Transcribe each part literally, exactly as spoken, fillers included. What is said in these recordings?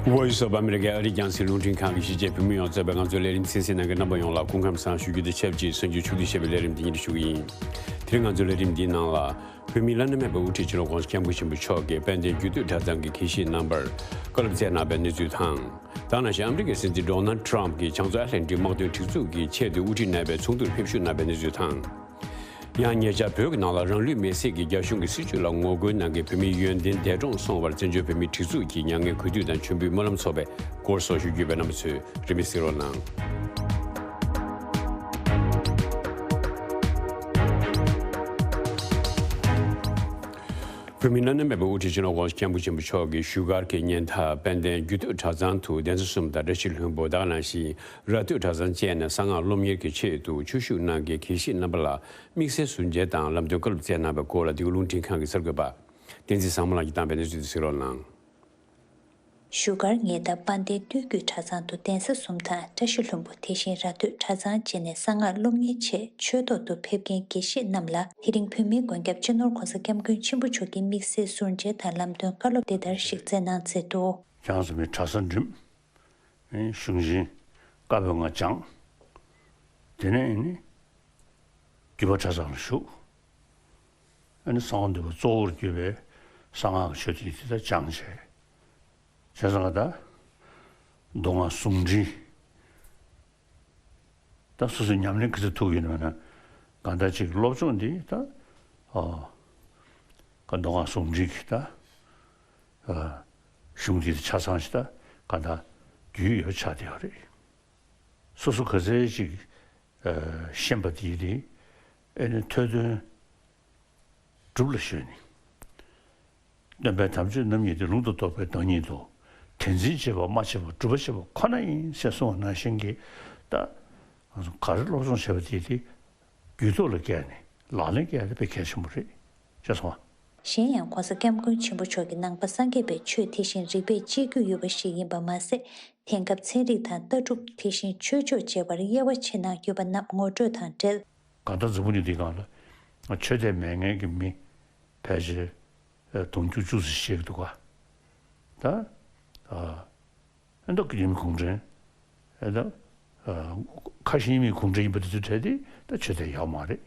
Voice of America ཨ་རིའི་རྒྱང་སྲིང་རླུང་འཕྲིན་ཁང་གི་གཞིས་བྱེས་བོད་མི་ཡོངས་གཙོས་པའི་ང་ཚོའི་ལས་རིམ་གསན་གཟིགས་གནང་མཁན་རྣམ་པ་ཡོངས་ལ་སྐུ་ཁམས་བཟང་ཞུ་རྒྱུ་དང་ཆབས་ཅིག་གསར་འགྱུར་ཕྱོགས་བསྡུས་ཞེས་པའི་ལས་རིམ་འདི་ཉིད་དུ་ཞུ་གི་ཡིན། དེ་རིང་ང་ཚོའི་ལས་རིམ་འདིའི་ནང་ལ། བོད་མིའི་བླ་ན་མེད་པའི་དབུ་ཁྲིད་སྤྱི་ནོར་༸གོང་ས་༸སྐྱབས་མགོན་ཆེན་པོ་མཆོག་གིས་དཔལ་ལྡན་རྒྱུད་སྟོད་གྲྭ་ཚང་གི་དགེ་བཤེས་རྣམ་པར་བཀའ་སློབ་སྩལ་གནང་བའི་གནས་ཚུལ་དང་། ད་ནང་བཞིན་ཨ་མི་རི་ཀའི་སྲིད་འཛིན་Donald Trump གྱིས་བྱང་མཚོ་ཨེ་ལན་ཌིག་དམག་དོན་སྒྲིག་འཛུགས་ཀྱི་ཆེས་མཐོའི་དབུ་ཁྲིད་རྣམ་པའི་ཚོགས་འདུར་ཕེབས་ཞུགས་གནང་བའི་གནས་ཚུལ་དང་། ཡང་ཉེ་ཆར་བོད་ཀྱི་ནང་ལ་རང་ལུས་མེར་སྲེག་གིས་རྒྱ་གཞུང་གི་སྲིད་བྱུས་ལ་ངོ་རྒོལ་གནང་མཁན་བོད་མི་ཡོན་ཏན་འདས་གྲོངས་སོང་བར་བཙན་བྱོལ་བོད་མིའི་སྒྲིག་འཛུགས་ཀྱིས་མྱ་ངན་གུས་འདུད་དང་མཆོད་འབུལ་སྨོན་ལམ་ཚོགས་པའི་སྐོར་སོགས་ཞུ་རྒྱུ་ཡོད་པས་རྣམ་པ་ཚོས་རིན་མེད་གཟིགས་རོགས་གནང་། བོད་མིའི་བླ་ན་མེད་པའི་དབུ་ཁྲིད་སྤྱི་ནོར་༸གོང་ས་༸སྐྱབས་མགོན་ཆེན་པོ་མཆོག་གི་བཞུགས་སྒར་གྱི་ཉེ་འདབས་དཔལ་ལྡན་རྒྱུད་སྟོད་གྲྭ་ཚང་དུ་གདན་ས་གསུམ་དང་བཀྲ་ཤིས་ལྷུན་པོ་དེ་ག་ནང་བཞིན་ར་སྟོད་གྲྭ་ཚང་བཅས་ནས་གསང་སྔགས་སློབ་གཉེར་གྱི་ཆེད་དུ་ཆོས་ཞུགས་གནང་མཁན་དགེ་བཤེས་རྣམ་པ་ལ་དམིགས་བསལ་ཟུར་མཇལ་དང་ལམ་སྟོན་བཀའ་སློབ་སྩལ་གནང་བའི་སྐོར་ལ་འདི་ག་རླུང་འཕྲིན་ཁང་གི་གསར་འགོད་པ་བསྟན་འཛིན་བཟང་མོ་ལགས་ཀྱིས་བཏང་བའི་གནས་ཚུལ་དེ་གཟིགས་རོགས་གནང་། བཞུགས་སྒར་ཉེ་འདབས་དཔལ་ལྡན་སྟོད་རྒྱུད་གྲྭ་ཚང་དུ་གདན་ས་གསུམ་དང་བཀྲ་ཤིས་ལྷུན་པོ་དེ་བཞིན་ར་སྟོད་གྲྭ་ཚང་བཅས་ནས་གསང་སྔགས་སློབ་གཉེར་ཆེད་ཆོས་ཐོག་ཏུ་ཕེབས་མཁན་དགེ་བཤེས་རྣམས་ལ་དེ་རིང་བོད་མིའི་མགོན་སྐྱབས་སྤྱི་ནོར་༸གོང་ས་༸སྐྱབས་མགོན་ཆེན་པོ་མཆོག་གིས་དམིགས་བསལ་ཟུར་མཇལ་དང་ལམ་སྟོན་བཀའ་སློབ་འདི་ལྟར་ཞིག་སྩལ་གནང་མཛད་འདུག། བྱང་ས་མི་གྲྭ་ས་འགྲིམ། གཞུང་ཆེན་བཀའ་པོད་ལྔ་སྦྱངས། དེ་ནས་ནི་རྒྱུད་པ་གྲྭ་ཚང་ལ་ཞུགས། ཨ་ནི་གསང་བ་འདུས་པ་གཙོ་བོར་གྱུར་པའི་གསང་སྔགས་ཀྱི་ཆོས་ཐིག་དེ་དག་སྦྱངས་བྱས། བྱས་ཙང་ད་མདོ་སྔགས་ཟུང་འབྲེལ། ད་སོ་སོའི་ཉམས་ལེན་ག་ཚོད་ཐུབ་ཡོད་ན་མེད་ན་གང་ལྟར་ཅིག་སློབ་སྦྱོང་འདི་ད་ཨ་ག་མདོ་སྔགས་ཟུང་འབྲེལ་གྱི་ད་ཨ་གཞུང་འདི་ཆ་ཚང་ཞིག་ད་གང་ལྟར་རྒྱུས་ཡོད་ཆགས་བསྡད་ཡོད་རེད། སོ་སོ་ག་ཚད་ཅིག་ཨ་ཤེས་པ་དེ་ཡིན་དེ་ཨེ་ནི་ཐོས་དོན་སྒྲུབ་ལ་ཞོན་ནས། སྟོན་པའི་དམ་ཆོས་རྣམ་གཉིས་ཏེ། ལུང་དང་རྟོགས་པའི་བདག་ཉིད་དོ། དེ་འཛིན་བྱེད་པ་སྨྲ་བྱེད་པ་སྒྲུབ་པ་བྱེད་པ་ཁོ་ན་ཡིན་ཞེས་གསུངས་པ་ནང་བཞིན་གྱི་ད་ང་ཚོ་ག་རེ་སློབ་སྦྱོང་བྱས་པ་དེ་དེ་རྒྱུད་ཐོག་ལ་བཀལ་ནས་ལག་ལེན་བཀལ་ཡ་དེ་དཔེ་གལ་ཆེན་པོ་རེད། ཤེས་སོང་ང་། གཞན་ཡང་༸གོང་ས་༸སྐྱབས་མགོན་ཆེན་པོ་མཆོག་གིས་ནང་པ་སངས་རྒྱས་པའི་ཆོས་དེ་བཞིན་རིག་པས་དཔྱད་རྒྱུ་ཡོད་པ་ཞིག་ཡིན་པ་མ་ཟད། དེང་སྐབས་ཚན་རིག་དང་ལྟ་གྲུབ་དེ་བཞིན་ཆོས་ཕྱོགས་བཅས་པར་དབྱེ་བ་ཕྱེ་གནང་ཡོད་པ་རྣམས་ངོ་སྤྲོད་དང་འབྲེལ། གང་ལྟར་འཛམ་བུ་གླིང་འདིའི་སྒང་ལ་ཆོས་དད་མེད་མཁན་གྱི་མི་ཕལ་ཆེར་དུང་ཕྱུར་བཅུ་ཙམ་ཞིག་འདུག་ག་ད་ཨ་མདོ་དགེ་ལྡན་གུང་ཁྲན་ཨ་ད་ཨ་ཁ་ཞེ་གཉིས་མེད་གུང་ཁྲན་ཡིན་པ་དེ་ཚོའི་གྲས་དེ་ད་ཆོས་དད་ཡོད་མ་རེད།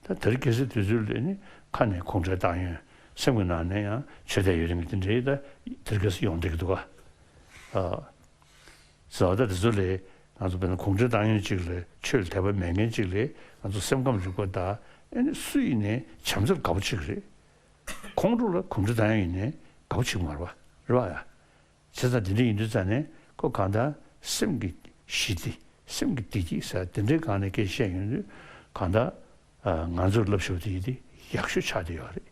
ད་དེ་རིང་ཁ་སང་དུས་ཚོད་ལ་ནི་ཁ་ནས་གུང་ཁྲན་ཏང་ཡོན། སེམས་ཀྱི་ནང་ནས་ཡང་ཆོས་དད་ཡོད་མཁན་དེ་འདྲའི་ད་དེ་རིང་ཁ་སང་ཡོང་བསྡད་ཀྱི་འདུག་ག་ཨ། བཟོ་ལྟ་དེ་ཚོ་ལས་ང་ཚོ་དཔེར་ན་གུང་ཁྲན་ཏང་ཡོན་གཅིག་ལས་ཆོས་ལ་དད་པ་མེད་མཁན་གཅིག་ལས་ང་ཚོ་སེམས་ཁམས་རིག་པ་དང་ཨེ་ནི་སུ་ཡིན་ནའི་བྱམས་བརྩེ་ལ་དགའ་པོ་བྱེད་ཀྱི་རེད། ཁོང་ཁྲོ་ལ་གུང་ཁྲན་ཏང་ཡོན་ཡིན་ནའི་དགའ་པོ་བྱེད་ཀྱི་མ་རེད་པ། རེད་པ་ཡ། བྱས་ཙང་དེ་འདྲ་ཡིན་དུས་ཙང་ནས་ཁོ་གང་ལྟར་སེམས་ཀྱི་ཞི་བདེ་སེམས་ཀྱི་བདེ་སྐྱིད་ཟེར་དེ་འདྲའི་སྒང་ནས་སྐད་བཤད་ཡོང་དུས་གང་ལྟར་ང་ཚོར་ལབ་ཤོར་དེ་ཡིན་དེ་ཡག་ཤོས་ཆགས་བསྡད་ཡོད་རེད།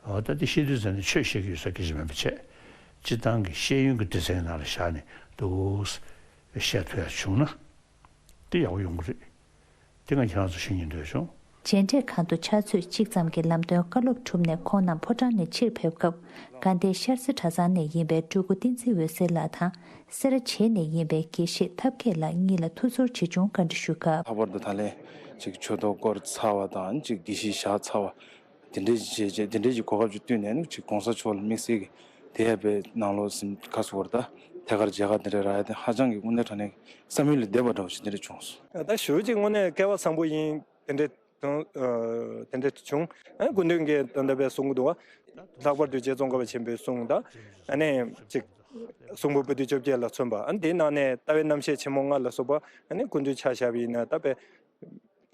འོ་ད་དེ་བཤད་དུས་ཙང་ནས་ཆོས་བཤད་ཀྱི་ཡོད་ས་སྐད་ཆ་མིན་པ་བྱས། སྤྱིར་བཏང་གི་ཤེས་ཡོན་གྱི་སྡེ་ཚན་ནང་ལ་བཞག་ནས་འདུག་བཤད་ཐུབ་ཡ་བྱུང་ན་དེ་ཡག་པོ་ཡོང་གི་རེད། དེ་ང་ཁྱེད་རང་ཚོ་ཤེས་སྙིང་འདོད་བྱུང་། མཇལ་འཕྲད་ཁང་དུ་ཕྱག་ཚོད་གཅིག་ཙམ་གྱི་ལམ་སྟོན་བཀའ་སློབ་གྲུབ་ནས་ཁོང་རྣམས་ཕོ་བྲང་ནས་ཕྱིར་ཕེབས་སྐབས། དགའ་ལྡན་ཤར་རྩེ་གྲྭ་ཚང་ནས་ཡིན་པའི་སྤྲུལ་སྐུ་བསྟན་འཛིན་འོད་ཟེར་ལགས་དང་། སེ་ར་བྱེས་ནས་ཡིན་པའི་དགེ་བཤེས་ཐབས་མཁས་ལགས་གཉིས་ལ་ཐུགས་ཚོར་ཆེ་ཆུང་བཀའ་འདྲི་ཞུ་སྐབས། ལྷག་པར་དུ་ད་ལན་ཅིག་ཆོས་ཐོག་བསྐོར་ཚར་བ་དང་ཅིག་དགེ་བཤེས་བཞག་ཚར་བ། དེ་འདྲའི་བྱས་རྗེས་དེ་འདྲའི་གི་གོ་སྐབས་ཅིག་བསྟུན་ནས་ནི་ཅིག་གོང་ས་མཆོག་ལ་དམིགས་བསལ་གྱི་དེ་ཡས་པའི་ནང་ལོགས་སུ་ཁ་གསོ་བར་ད་ཐད་ཀར་མཇལ་ཁ་དེ་འདྲ་རག་ཡ་དེ་ཧ་ཅང་གི་དངོས་གནས་དྲང་གནས་ཀྱི་བསམ་ཡུལ་ལས་འདས་པ་འདྲ་བོ་ཞིག་དེ་འདྲ་བྱུང་སོང་། ད་ཞུ་ཅིག་དངོས་གནས་སྐལ་བ་བཟང་པོ་ཡིན་དེ་འདྲ་དང་དེ་འདྲ་བྱུང་། ཨ་ནི་སྐུ་མདུན་གྱིས་ད་ལྟ་བའི་གསུང་གི་འདུག་བ། ལྷག་པར་དུ་རྗེ་ཙོང་ཁ་པ་ཆེན་པོའི་གསུང་དང་ཨ་ནི་ཅིག་གསུང་འབུམ་པོ་ཏི་བཅོ་བརྒྱད་ལ་མཚོན་པ། ཨ་ནི་དེའི་ནང་ནས་ལྟ་བའི་རྣམ་བཤད་ཆེན་མོ་ལྔ་ལ་སོགས་པ་ཨ་ནི་སྐུ་མདུན་ཆ་བཞག་པ་ཡིན་ན་ད་དཔེ།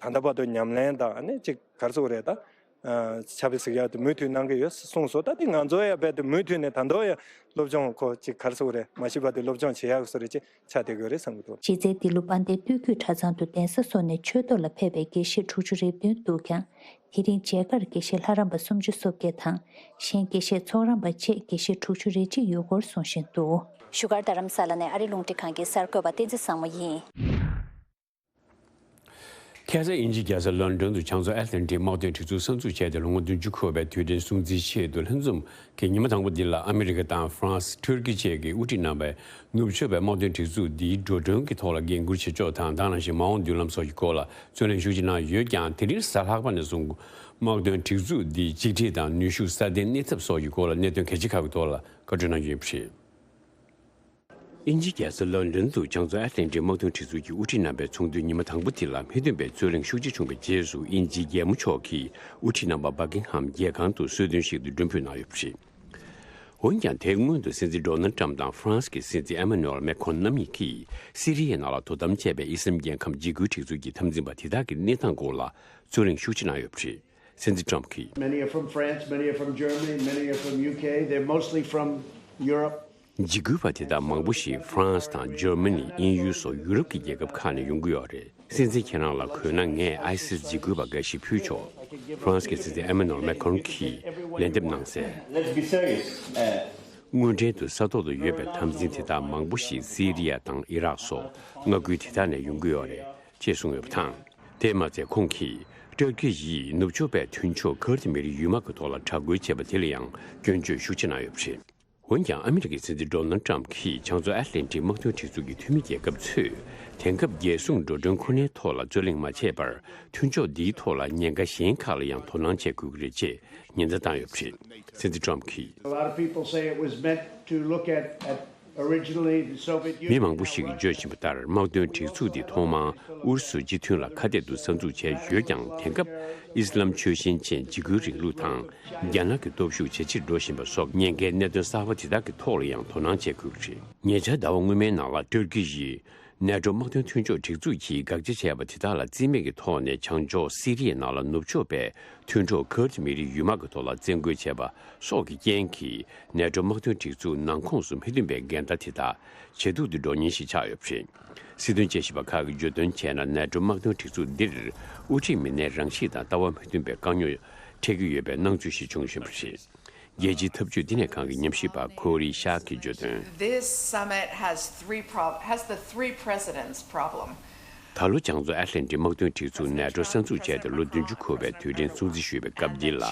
ད་ལྟ་བར་དུ་ཉམས་ལེན་དང་ཨ་ནི་ཅིག་ག་རེ་ཟེར་དགོས་རེད་ད། ཨ་ཕྱག་དཔེ་གཟིགས་ཡག་དེ་མུ་མཐུད་གནང་གི་ཡོད་གསུངས་སོང་། ད་དེ་ང་ཚོ་ཡང་རྦད་དེ་མུ་མཐུད་ནས་ད་དུང་ཡང་སློབ་སྦྱོང་ཁོ་ཅིག་ག་རེ་ཟེར་དགོས་རེད། མ་ཤི་བར་དུ་སློབ་སྦྱོང་བྱེད་ཡག་བཟོ་འདྲ་ཅིག་ཆགས་བསྡད་ཀྱི་ཡོད་རེད་བསམ་གྱི་འདུག། གཞི་རྩའི་འདི་ལོ་དཔལ་ལྡན་སྟོད་རྒྱུད་གྲྭ་ཚང་དུ་གདན་ས་སོགས་ནས་ཆོས་ཐོག་ལ་ཕེབས་པའི་དགེ་བཤེས་དྲུག་ཅུ་རེ་བདུན་འདུག་ཀྱང་། དེ་རིང་མཇལ་ཁར་དགེ་བཤེས་ལྷ་རམས་པ་སུམ་ཅུ་སོ་བརྒྱད་དང་། གཞན་དགེ་བཤེས་ཚོགས་རམས་པ་བཅས་དགེ་བཤེས་དྲུག་ཅུ་རེ་གཅིག་ཡོད་སྐོར་གསུང་བཞིན་འདུག། བཞུགས་སྒར་རྡ་རམ་ས་ལ་ནས་ཨ་རིའི་རླུང་འཕྲིན་ཁང་གི་གསར་འགོད་པ་བསྟན་འཛིན་བཟང་མོ་ཡིན། ཁ་སང་དབྱིན་ཇིའི་རྒྱལ་ས་ལོན་ཌོན་དུ་བྱང་མཚོ་ཨེཊ་ལན་ཊིག་དམག་དོན་སྒྲིག་འཛུགས་གསར་འཛུགས་བྱས་ཏེ་ལོ་ངོ་བདུན་ཅུ་འཁོར་བའི་དུས་དྲན་སྲུང་བརྩིའི་ཆེད་དུ་ལྷན་འཛོམས་ཀྱི་ཉི་མ་དང་པོ་འདི་ལ་ཨ་མི་རི་ཀ་དང་ཧྥ་རན་སི། ཊུར་ཀི་བཅས་ཀྱིས་དབུ་ཁྲིད་གནང་བའི་ནུབ་ཕྱོགས་པའི་དམག་དོན་སྒྲིག་འཛུགས་འདིའི་འགྲོ་གྲོན་གྱི་ཐོག་ལ་འགན་འཁུར་བྱེད་ཕྱོགས་དང་། དེ་ནང་བཞིན་མ་འོངས་མདུན་ལམ་སོགས་ཀྱི་སྐོར་ལ་རྩོད་གླེང་ཤུགས་ཆེ་གནང་ཡོད་ཀྱང་། དེ་རིང་གཟའ་ལྷག་པ་ནས་བཟུང་དམག་དོན་སྒྲིག་འཛུགས་འདིའི་གཅིག་སྒྲིལ་དང་ནུས་ཤུགས་སྲ་བརྟན་གནས་ཐབས་སོགས་ཀྱི་སྐོར་ལ་གནད་དོན་གལ་ཆེ་ཁག་གི་ཐོག་ལ་བཀའ་འཁྲོལ་གནང་རྒྱུ་ཡིན་པ་རེད། དབྱིན་ཇིའི་རྒྱལ་ས་ལོན་ཌོན་དུ་བྱང་མཚོ་ཨེཊ་ལན་ཊིག་དམག་དོན་སྒྲིག་འཛུགས་ཀྱི་དབུ་ཁྲིད་རྣམ་པའི་ཚོགས་འདུའི་ཉི་མ་དང་པོ་དེ་ལ་མི་མཐུན་པའི་རྩོད་གླེང་ཤུགས་ཆེ་བྱུང་བའི་རྗེས་སུ། དབྱིན་ཇིའི་རྒྱལ་མོ་མཆོག་གིས་དབུ་ཁྲིད་རྣམ་པ་སྦ་ཀིང་ཧམ་རྒྱལ་ཁང་དུ་གསོལ་སྟོན་ཞིག་ཏུ་མགྲོན་འབོད་གནང་ཡོད་པ་རེད། འོན་ཀྱང་། དེའི་སྔོན་དུ་སྲིད་འཛིན་ཌོ་ནལ་ཊམ་དང་ཧྥ་རན་སི་གི་སྲིད་འཛིན་ཨེ་མ་ནུ་ཨེལ་མེ་ཁོན་རྣམ་གཉིས་ཀྱིས་སི་རི་ཡའི་ནང་ལ་དོ་དམ་བྱས་པའི་ཨི་སི་ལམ་རྒྱལ་ཁམས་འཇིགས་སྐུལ་སྒྲིག་འཛུགས་ཀྱི་འཐབ་འཛིང་པ་དེ་དག་གི་གནས་སྟངས་སྐོར་ལ་རྩོད་གླེང་ཤུགས་ཆེ་གནང་ཡོད་པ་རེད། སྲིད་འཛིན་ཊམ་གྱིས། Many are from France, many are from Germany, many are from U K. They're mostly from Europe. འཇིགས་སྐུལ་བ་དེ་དག་མང་པོ་ཞིག་ཧྥ་རན་སི་དང་འཇར་མ་ནི། དབྱིན་ཡུལ་སོགས་ཡུ་རོབ་ཀྱི་རྒྱལ་ཁབ་ཁག་ནས་ཡོང་གི་ཡོད་རེད། སྲིད་འཛིན་ཁྱེད་རང་ལ་དགོས་ན་ངས་ཨའི་སིས་འཇིགས་སྐུལ་བ་འགའ་ཞིག་ཕུལ་ཆོག་ཧྥ་རན་སི་གི་སྲིད་འཛིན་ཨེ་མ་ནུ་ཨེལ་མེ་ཁོན་གྱིས་ལན་འདེབས་གནང་གསལ། Let's be serious. Uh, དངོས་འབྲེལ་དུ་ས་ཐོག་ཏུ་ཡོད་པའི་འཐབ་འཛིང་དེ་དག་མང་པོ་ཞིག་སི་རི་ཡ་དང་ཨི་རག་སོགས་མངའ་ཁུལ་དེ་དག་ནས་ཡོང་གི་ཡོད་རེད་ཅེས་གསུངས་ཡོད་པ་དང་། དེས་མ་ཚད། ཁོང་གིས་ཏུར་ཀི་ཡིས་ནུབ་ཕྱོགས་པའི་མཐུན་ཕྱོགས་ཁུར་ཌི་མི་རིགས་ཡུལ་དམག་གི་ཐོག་ལ་དྲག་རྒོལ་བྱས་པ་དེ་ལ་ཡང་སྐྱོན་བརྗོད་ཤུགས་ཆེ་གནང་ཡོད་པ་རེད། འོན་ཀྱང་། ཨ་མི་རི་ཀའི་སྲིད་འཛིན་ཌོ་ནལ་ཊམ་གྱིས་བྱང་མཚོ་ཨེཊ་ལན་ཊིག་དམག་དོན་སྒྲིག་འཛུགས་ཀྱི་འཐུས་མི་རྒྱལ་ཁབ་ཚོས་དེང་སྐབས་རྒྱལ་སྲུང་འགྲོ་གྲོན་ཁོ་ནའི་ཐོག་ལ་རྩོད་གླེང་མ་བྱས་པར། མཐུན་ཕྱོགས་འདིའི་ཐོག་ལ་ཉེན་ཁ་གཞན་ཁག་ལ་ཡང་དོ་སྣང་བྱེད་དགོས་ཀྱི་རེད་ཅེས་ཉེན་བརྡ་བཏང་ཡོད་པ་རེད། སྲིད་འཛིན་ཊམ་གྱིས། A lot of people say it was meant to look at, at originally the Soviet Union. མི་མང་པོ་ཞིག་གིས་བརྗོད་བཞིན་པ་ལྟར། དམག་དོན་སྒྲིག་འཛུགས་འདི་ཐོག་མར་ཨུ་རུ་སུ་སྤྱི་མཐུན་ལ་ཁ་གཏད་དུ་གསར་འཛུགས་བྱས་ཡོད་ཀྱང་། དེང་སྐབས་ཨི་སི་ལམ་ཆོལ་ཞེན་ཅན་འཇིགས་སྐུལ་རིང་ལུགས་དང་། རྒྱ་ནག་གི་སྟོབས་ཤུགས་ཇེ་ཆེར་འགྲོ་བཞིན་པ་སོགས་ཉེན་ཁའི་གནད་དོན་གསར་པ་དེ་དག་གི་ཐོག་ལ་ཡང་དོ་སྣང་བྱེད་དགོས་ཀྱི་རེད། ཉེ་ཆར་ཟླ་བ་སྔོན་མའི་ནང་ལ་ཏུར་ཀི་ཡིས་ནེ་ཊོ་དམག་དོན་མཐུན་ཕྱོགས་སྒྲིག་འཛུགས་ཀྱིས་དགག་བྱ་བྱས་པ་དེ་དག་ལ་རྩིས་མེད་ཀྱི་ཐོག་ནས་བྱང་ཕྱོགས་སི་རི་ཡའི་ནང་ལ་ནུབ་ཕྱོགས་པའི་མཐུན་གྲོགས་ཁུར་ཌི་མི་རིགས་ཡུལ་དམག་གི་ཐོག་ལ་བཙན་རྒོལ་བྱས་པ་སོགས་ཀྱི་རྐྱེན་གྱིས། ནེ་ཊོ་དམག་དོན་སྒྲིག་འཛུགས་ནང་ཁོངས་སུ་མི་མཐུན་པའི་འགལ་ཟླ་དེ་དག་ཇེ་སྡུག་ཏུ་འགྲོ་ཉེན་ཞིག་ཆགས་ཡོད་པ་རེད། སྲིད་དོན་དཔྱད་ཞིབ་པ་ཁག་གིས་བརྗོད་དོན་བྱས་ན། ནེ་ཊོ་དམག་དོན་སྒྲིག་འཛུགས་འདིར་དབུ་ཁྲིད་མི་སྣའི་རང་གཤིས་དང་ལྟ་བ་མི་མཐུན་པའི་དཀའ་རྙོག་འཕྲད་ཀྱི་ཡོད་པའི་སྣང་ཚུལ་ཞིག་བྱུང་བཞིན་པ་རེད། རྒྱལ་སྤྱིའི་འཐབ་ཇུས་བསྟི་གནས་ཁང་གི་ཉམས་ཞིབ་པ་ཁོ་རི་ཤཱ་གིས་བརྗོད་དོན། This summit has three prob- has the three presidents problem. ད་ལོ་བྱང་མཚོ་ཨེཊ་ལན་ཊིག་དམག་དོན་སྒྲིག་འཛུགས་ནེ་ཊོ་གསར་འཛུགས་བྱས་ཏེ་ལོ་བདུན་ཅུ་འཁོར་བའི་དུས་དྲན་སྲུང་བརྩི་ཞུས་པའི་སྐབས་འདི་ལ།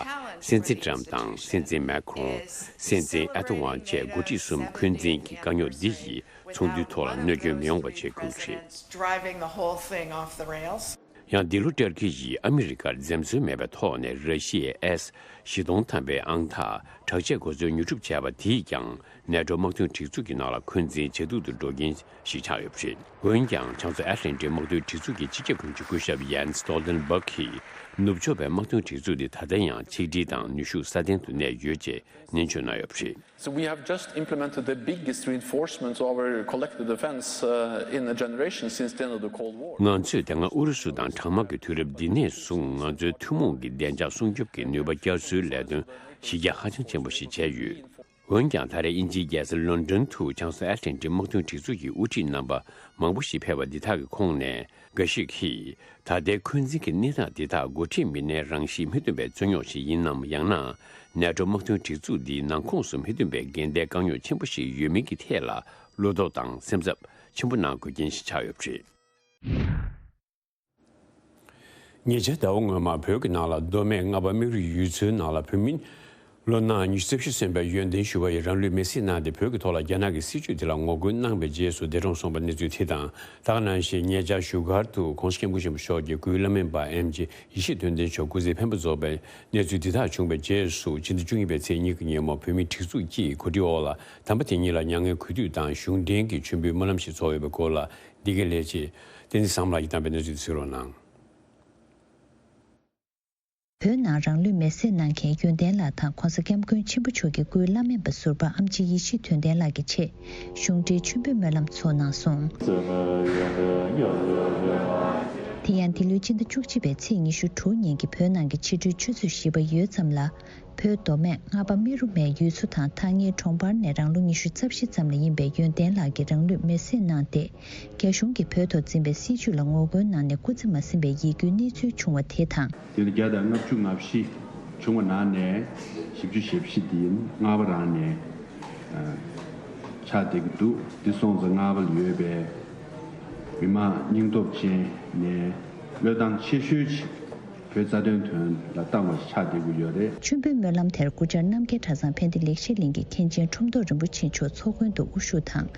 སྲིད་འཛིན་ཊམ་དང་སྲིད་འཛིན་མེ་ཁོན། སྲིད་འཛིན་ཨེར་ཏོ་ཝན་བཅས་འགོ་ཁྲིད་གསུམ་འཁོན་འཛིན་གྱི་དཀའ་རྙོག་འདི་ཡིས་ཚོགས་འདུའི་ཐོག་ལ་གནོད་སྐྱོན་མི་ཡོང་བ་བྱེད་དགོས་ཀྱི་རེད། Driving the whole thing off the rails. ཡང་འདི་ལོ་ཏུར་ཀི་ཡིས་ཨ་མི་རི་ཀར་འཛེམ་ཟོན་མེད་པའི་ཐོག་ནས་ར་ཤི་ཡའི་ཨེས་བཞི་སྟོང་ཐམ་པའི་ཨང་ཐག་དྲག་ཆས་གོ་མཚོན་ཉོ་སྒྲུབ་བྱས་པ་དེས་ཀྱང་ནེ་ཊོ་དམག་དོན་སྒྲིག་འཛུགས་ཀྱི་ནང་ལ་འཁོན་འཛིན་ཇེ་སྡུག་ཏུ་འགྲོ་རྐྱེན་ཞིག་ཆགས་ཡོད་པ་རེད། འོན་ཀྱང་། བྱང་མཚོ་ཨེཊ་ལན་ཊིག་དམག་དོན་སྒྲིག་འཛུགས་ཀྱི་སྤྱི་ཁྱབ་དྲུང་ཆེ་སྐུ་ཞབས་ཡན་སི་སྟོལ་ཏན་སྦག་གིས། ནུབ་ཕྱོགས་པའི་དམག་དོན་སྒྲིག་འཛུགས་འདི་ད་ལྟ་ཡང་ཆིག་སྒྲིལ་དང་ནུས་ཤུགས་སྲ་བརྟན་དུ་གནས་ཡོད་ཅེས་ནན་བརྗོད་གནང་ཡོད་པ་རེད། So we have just implemented the biggest reinforcement of our collective defense, uh, in a generation since the end of the Cold War. ང་ཚོས་དེ་སྔ་ཨུ་རུ་སུ་དང་གྲང་དམག་གི་དུས་རབས་འདི་ནས་བཟུང་ང་ཚོའི་ཐུན་མོང་གི་བདེ་འཇགས་སྲུང་སྐྱོབ་ཀྱི་ནུས་པ་བསྐྱར་གསོའི་ལས་དོན་གཞི་རྒྱ་ཧ་ཅང་ཆེན་པོ་ཞིག་བྱས་ཡོད། འོན་ཀྱང་། ད་རེས་དབྱིན་ཇིའི་རྒྱལ་ས་ལོན་ཌོན་དུ་བྱང་མཚོ་ཨེཊ་ལན་ཊིག་དམག་དོན་སྒྲིག་འཛུགས་ཀྱི་དབུ་ཁྲིད་རྣམ་པ་མང་པོ་ཞིག་ཕེབས་པ་འདི་དག་གི་ཁོངས་ནས་འགའ་ཞིག་གིས། ད་ལྟའི་འཁོན་འཛིན་གྱི་གནས་སྟངས་འདི་དག་འགོ་ཁྲིད་མི་སྣའི་རང་གཤིས་མི་མཐུན་པའི་རྩོད་རྙོག་ཞིག་ཡིན་ནམ། ཡང་ན། ནེ་ཊོ་དམག་དོན་སྒྲིག་འཛུགས་འདིའི་ནང་ཁོངས་སུ་མི་མཐུན་པའི་འགལ་ཟླའི་དཀའ་རྙོག་ཆེན་པོ་ཞིག་ཡོད་མིན་གྱི་ཐད་ལ་བློ་དོགས་དང་སེམས་འཚབ་ཆེན་པོ་གནང་དགོས་རྐྱེན་ཞིག་ཆགས་ཡོད་པ་རེད། ཉེ་ཆར་ཟླ་བ་སྔོན་མ་བོད་ཀྱི་ནང་ལ་མདོ་སྨད་རྔ་པ་སྨད་རུ་ཡུལ་ཚོའི་ནང་ལ་བོད་མི་ལོ་ན་ཉི་ཤུ་རྩ་བཞི་སོན་པའི་ཡོན་ཏན་ཞུ་བ་ཡིས་རང་ལུས་མེར་སྲེག་གནང་སྟེ། བོད་ཀྱི་ཐོག་ལ་རྒྱ་ནག་གི་སྲིད་བྱུས་དེ་ལ་ངོ་རྒོལ་གནང་བའི་རྗེས་སུ་འདས་གྲོངས་སོང་བའི་གནས་ཚུལ་དེ་དང་། ད་ག་ནང་བཞིན་ཉེ་ཆར་བཞུགས་སྒར་དུ་༸གོང་ས་༸སྐྱབས་མགོན་ཆེན་པོ་མཆོག་གི་སྐུའི་བླ་སྨན་པ་ཨེམ་ཆི་ཡེ་ཤེས་དོན་ལྡན་མཆོག་སྐུ་ཚེ་འཕེན་པ་རྫོགས་པའི་གནས་ཚུལ་འདི་དག་བྱུང་བའི་རྗེས་སུ། ཕྱི་ཟླ་བཅུ་གཉིས་པའི་ཚེས་གཉིས་ཀྱི་ཉིན་མོ་བོད་མིའི་སྒྲིག་འཛུགས་ཀྱིས་གོ་སྒྲིག་འོག་ལ་དམ་པ་དེ་ཉིད་ལ་མྱ་ངན་གུས་འདུད་དང་གཞུང་འབྲེལ་གྱི་མཆོད་འབུལ་སྨོན་ལམ་ཞིག་ཚོགས་ཡོད་པའི་སྐོར་ལ། འདི་གའི་ལས་བྱེད་བསྟན་འཛིན་བཟང་ལགས་ཀྱིས་བཏང་པའི་གནས་ཚུལ་དེ་གཟིགས་རོགས་གནང་། བོད་ནང་རང་ལུས་མེར་སྲེག་གནང་མཁན་ཡོན་ཏན་ལགས་དང་༸གོང་ས་༸སྐྱབས་མགོན་ཆེན་པོ་མཆོག་གི་སྐུའི་བླ་སྨན་པ་ཟུར་པ་ཨེམ་ཆི་ཡེ་ཤེས་དོན་ལྡན་ལགས་ཀྱི་ཆེད་གཞུང་འབྲེལ་མཆོད་འབུལ་སྨོན་ལམ་ཚོགས་གནང་སོང་། དེ་ཡང་འདི་ལོའི་སྤྱི་ཟླ་བཅུ་གཅིག་པའི་ཚེས་ཉི་ཤུ་དྲུག་ཉིན་གྱི་བོད་ནང་གི་ཕྱི་དྲོའི་ཆུ་ཚོད་བཞི་པ་ཡོལ་ཙམ་ལ། བོད་མདོ་སྨད་རྔ་པ་སྨད་རུ་སྨད་ཡུལ་ཚོ་དང་ཐག་ཉེའི་གྲོང་པར་ནས་རང་ལོ་ཉི་ཤུ་རྩ་བཞི་ཙམ་ལ་ཡིན་པའི་ཡོན་ཏན་ལགས་ཀྱིས་རང་ལུས་མེར་སྲེག་གནང་སྟེ། རྒྱ་གཞུང་གིས་བོད་ཐོག་འཛིན་པའི་སྲིད་བྱུས་ལ་ངོ་རྒོལ་གནང་ནས་སྐུ་ཚེ་མ་ཟིན་པའི་ཡིད་སྐྱོའི་གནས་ཚུལ་བྱུང་བ་དེ་དང་། དེ་ནི་བརྒྱ་དང་ལྔ་བཅུ་ང་བཞི་བྱུང་བ་ནང་ནས་བཞི་བཅུ་ཞེ་བཞི་དེ་རྔ་པ་རང་ནས་ཨ་ཆགས་བསྡད་ཀྱི་འདུག་འདི་སོང་ཙང་རྔ་པ་ལ་ཡོད་པའི་མི་མང་སྙིང་སྟོབས་ཅན་ནས་བློས་བཏང་ཆེ་ཤོས་ཅིག་བོད་རྩ་དོན་དོན་ལ་བཏང་བ་ཞིག་ཆགས་བསྡད་ཀྱི་ཡོད་རེད། མཆོད་འབུལ་སྨོན་ལམ་དེར་སྐུ་བཅར་རྣམ་རྒྱལ་གྲྭ་ཚང་ཕན་བདེ་ལེགས་བཤད་གླིང་གི་མཁན་ཆེན་ཁྲོམ་ཐོག་རིན་པོ་ཆེ་མཆོག་ཚོགས་མགོན་དུ་དབུ་བཞུགས་དང་།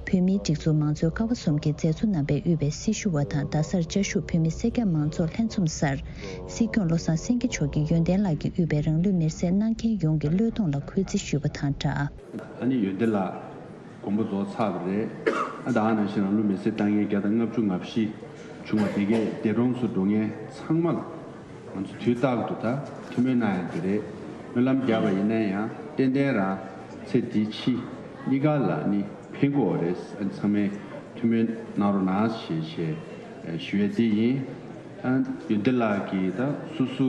བོད་མིའི་སྒྲིག་འཛུགས་མང་གཙོའི་ཀ་བ་གསུམ་གྱི་མཛད་གཙོ་རྣམ་པས་དབུས་པའི་སྲི་ཞུ་བ་དང་རྡ་སར་བཅའ་བཞུགས་བོད་མི་སེར་སྐྱ་མང་ཚོགས་ལྷན་འཛོམས་སར། སྲིད་སྐྱོང་བློ་བཟང་སེང་གེ་མཆོག་གིས་ཡོན་ཏན་ལགས་ཀྱིས་དབུས་པའི་རང་ལུས་མེར་སྲེག་གནང་མཁན་ཡོངས་ཀྱི་བློས་གཏོང་ལ་གུས་བརྩི་ཞུས་པ་དང་སྦྲགས། ཨ་ནི་ཡོན་ཏན་ལགས་ དགོངས་པ་རྫོགས་ཚར་བ་རེད། ཨ་ད་ག་ནང་བཞིན་རང་ལུས་མེར་སྲེག་བཏང་མཁན་བརྒྱ་དང་ལྔ་བཅུ་ང་བཞི་བྱུང་བ་དེ་གས་འདས་གྲོངས་སུ་འགྲོ་མཁན་ཚང་མ་ལ་ང་ཚོ་དུས་རྟག་ཏུ་ད་ཐུགས་སྨོན་གནང་ཡ་དེ་རེད། སྨོན་ལམ་བརྒྱབ་པ་ཡིན་ན་ཡང་ཏན་ཏན་རང་ཚེ་འདི་ཕྱི་གཉིས་ཀ་ལ་ནི་ཕན་གྱི་ཡོད་རེད། ཨ་ཚང་མས་ཐུགས་སྨོན་གནང་རོགས་གནང་ཞེས་ཞེས་ཞུ་ཡས་དེ་ཡིན། ཨ་ཡོན་ཏན་ལགས་ཀྱིས་ད་སོ་སོ་